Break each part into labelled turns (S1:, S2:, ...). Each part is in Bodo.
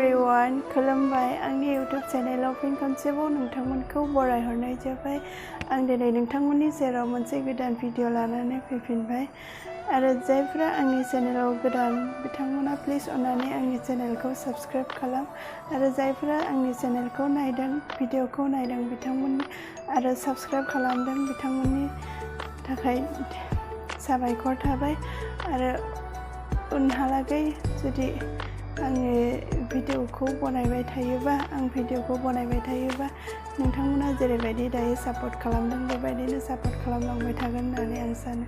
S1: everyone, खुलुमबाय आंनि YouTube चेनेलाव फिन खनसेबाव नोंथांमोनखौ बरायहरनाय जाबाय। आं दिनै नोंथांमोननि सेराव मोनसे गोदान भिडिअ लानानै फैफिनबाय आरो जायफ्रा आंनि चेनेलाव गोदान बिथांमोना प्लिज अन्नानै आंनि चेनेलखौ साबस्क्राइब खालाम आरो जायफ्रा आंनि चेनेलखौ नायदों भिडिअखौ नायदों बिथांमोननि आरो साबस्क्राइब खालामदों बिथांमोननि थाखाय साबायखर थाबाय आरो उनहालागै जुदि आंनि भिडिअखौ बनायबाय थायोबा नोंथांमोना जेरैबायदि दायो सापर्ट खालामदों बेबायदिनो सापर्ट खालामलांबाय थागोन होननानै आं सानो।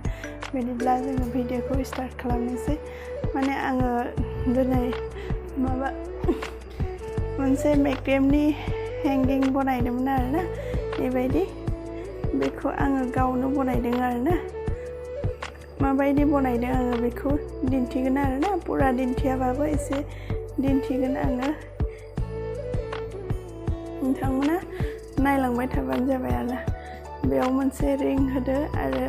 S1: बिदिब्ला जोङो भिडिअखौ स्टार्ट खालामनोसै। माने आङो दिनै मोनसे मेक्रेमनि हेंगिं बनायदोंमोन आरोना बेबायदि बेखौ आङो गावनो बनायदों आरोना। माबायदि बनायदों आङो बेखौ दिन्थिगोन आरोना, पुरा दिन्थियाबाबो एसे दिन्थिगोन आङो। नोंथांमोना नायलांबाय थाबानो जाबाय आरोना। बेयाव मोनसे रिं होदो आरो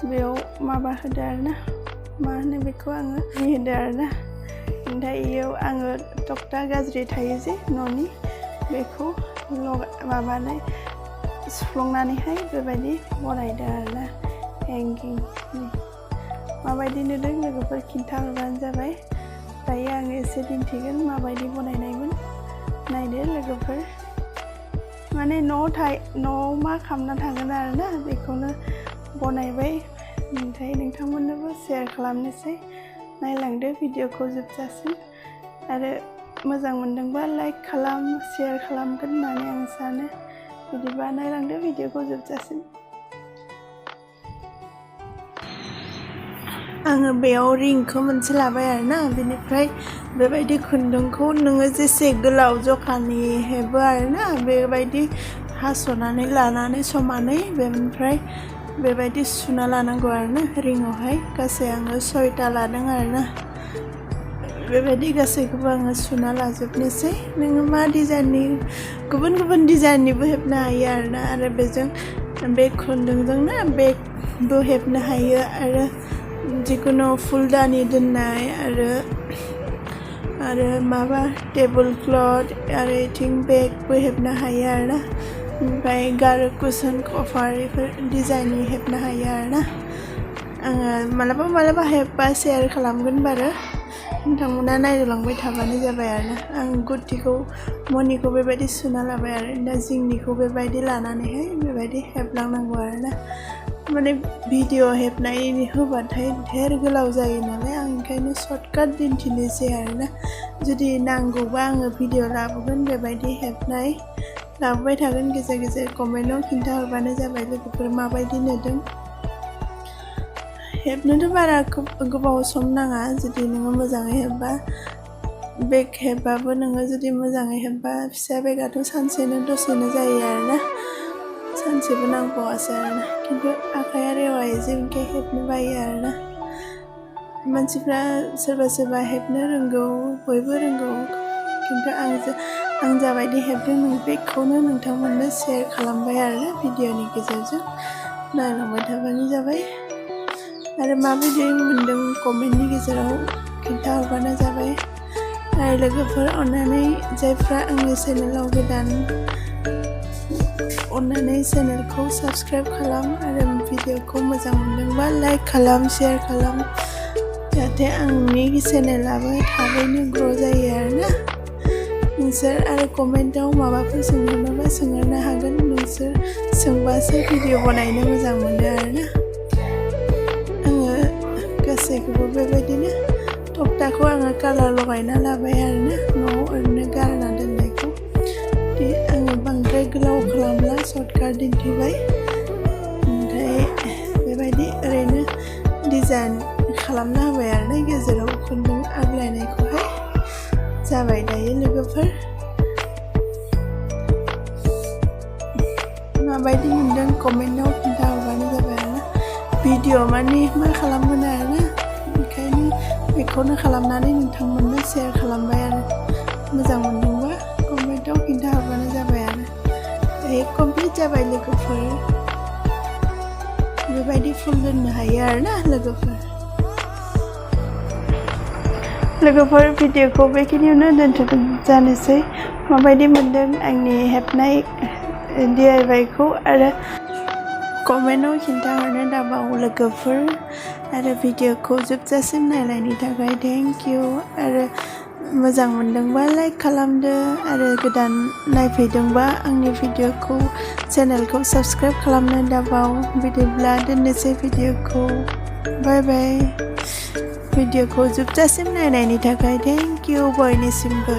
S1: बेयाव माबा होदो आरोना, मा होनो बेखौ आङो होदो आरोना। ओमफ्राय इयाव आङो तक्ता गाज्रि थायो जे न'नि बेखौ माबानाय सुफ्लंनानैहाय बेबायदि बनायदो आरोना हेंगिं। माबायदि नुदों लोगोफोर खिन्थाहरबानो जाबाय। दायो आङो एसे दिन्थिगोन माबायदि बनायनायमोन, नायदो लोगोफोर। माने न'आव मा खालामना थागोन आरोना बेखौनो बनायबाय। ओमफ्राय नोंथांमोननोबो शेयार खालामनोसै, नायलांदो भिडिअखौ जोबजासिम आरो मोजां मोनदोंबा लाइक खालाम, शेयार खालामगोन होननानै आं सानो। बिदिबा नायलांदो भिडिअखौ जोबजासिम। आङो बेयाव रिंखौ मोनसे लाबाय आरोना, बेनिफ्राय बेबायदि खुन्दुंखौ नोङो जेसे गोलाव जखानि हेबो आरोना बेबायदि हास'नानै लानानै समानै बेनिफ्राय बेबायदि सुना लानांगौ आरोना रिंआवहाय। गासै आङो 6टा लादों आरोना। बेबायदि गासैखौबो आङो सुना लाजोबनोसै। नोङो मा डिजाइननि गुबुन गुबुन डिजाइननिबो हेबनो हायो आरोना। आरो बेजों बे खुन्दुंजोंनो बेगबो हेबनो हायो आरो जिखुनु फुलदानि दोननाय आरो माबा टेबोल क्लथ आरो इथिं बेगबो हेबनो हायो आरोना। ओमफ्राय गारो कुशन कभार बेफोर डिजाइननि हेबनो हायो आरोना। आङो मालाबा हेबबा शेयार खालामगोन बारो, नोंथांमोना नायलांबाय थाबानो जाबाय आरोना। आं गुथिखौ मनिखौ बेबायदि सुना लाबाय आरो दा जिंनिखौ बेबायदि लानानैहाय बेबायदि हेबलांनांगौ आरोना। माने भिडिअ हेबनाय होबाथाय ढेर गोलाव जायो नालाय आं ओंखायनो सर्टकाट दिन्थिनोसै आरोना। जुदि नांगौबा आङो भिडिअ लाबोगोन बेबायदि हेबनाय लाबोबाय थागोन। गेजेर गेजेर कमेन्टआव खिन्थाहरबानो जाबाय लोगोफोर माबायदि नुदों। हेबनोथ' बारा गोबाव सम नाङा जुदि नोङो मोजाङै हेबबा। बेग हेबबाबो नोङो जुदि मोजाङै हेबबा फिसा बेगाथ' सानसेनो दसेनो जायो आरोना, सानसेबो नांबावासो आरोना। खिन्थु आखाइया रेवाय जेनोखाय हेबनो बायो आरोना। मानसिफ्रा सोरबा हेबनो रोंगौ, बयबो रोंगौ, खिन्थु आं जाबायदि हेबदों बेखौनो नोंथांमोननो शेयार खालामबाय आरोना भिडिअनि गेजेरजों। नायलांबाय थाबानो जाबाय आरो माबायदि मोनदों कमेन्टनि गेजेराव खिन्थाहरबानो जाबाय। आरो लोगोफोर अन्नानै जायफ्रा आंनि चेनेलाव गोदान अन्नानै चेनेलखौ साबस्क्राइब खालाम आरो भिडिअखौ मोजां मोनदोंबा लाइक खालाम, शेयार खालाम, जाहाथे आंनि चेनेलाबो थाबैनो ग्र' जायो आरोना। नोंसोर आरो कमेन्टआव माबाफोर सोंहरनोबा सोंहरनो हागोन। नोंसोर सोंबासो भिडिअ बनायनो मोजां मोनो आरोना। आङो गासैखौबो बेबायदिनो तक्ताखौ आङो कालार लगायना लाबाय आरोना, न'आव ओरैनो गारना दोननायखौ। आङो बांद्राय गोलाव खालामला, सर्टकाट दिन्थिबाय। ओमफ्राय बेबायदि ओरैनो डिजाइन खालामना होबाय आरोना गेजेराव खुन्दुं आग्लायनायखौहाय। जाबाय दायो लोगोफोर। माबायदि मोनदों कमेन्टआव खिन्थाहरबानो जाबाय आरोना। भिडिअ माने मा खालामगोन आरोना, ओंखायनो बेखौनो खालामनानै नोंथांमोननो शेयार खालामबाय आरो। मोजां मोनदोंबा कमेन्टआव खिन्थाहरबानो जाबाय आरो। दायो कमप्लिट जाबाय लोगोफोर। बेबायदि फुल दोननो हायो आरोना लोगोफोर। लोगोफोर भिडिअखौ बेखिनियावनो दोनथ'जानोसै माबायदि मोनदों आंनि हेबनाय DIY खौ आरो कमेन्टआव खिन्थाहरनो दाबाव लोगोफोर आरो भिडिअखौ जोबजासिम नायनायनि थाखाय थेंक इउ आरो मोजां मोनदोंबा लाइक खालामदो आरो गोदान नायफैदोंबा आंनि भिडिअखौ चेनेलखौ साबस्क्राइब खालामनो दाबाव बिदिब्ला दोननोसै भिडिअखौ बाय बाय भिडिअखौ जोबजासिम नायनायनि थाखाय थेंक इउ बयनिसिमबो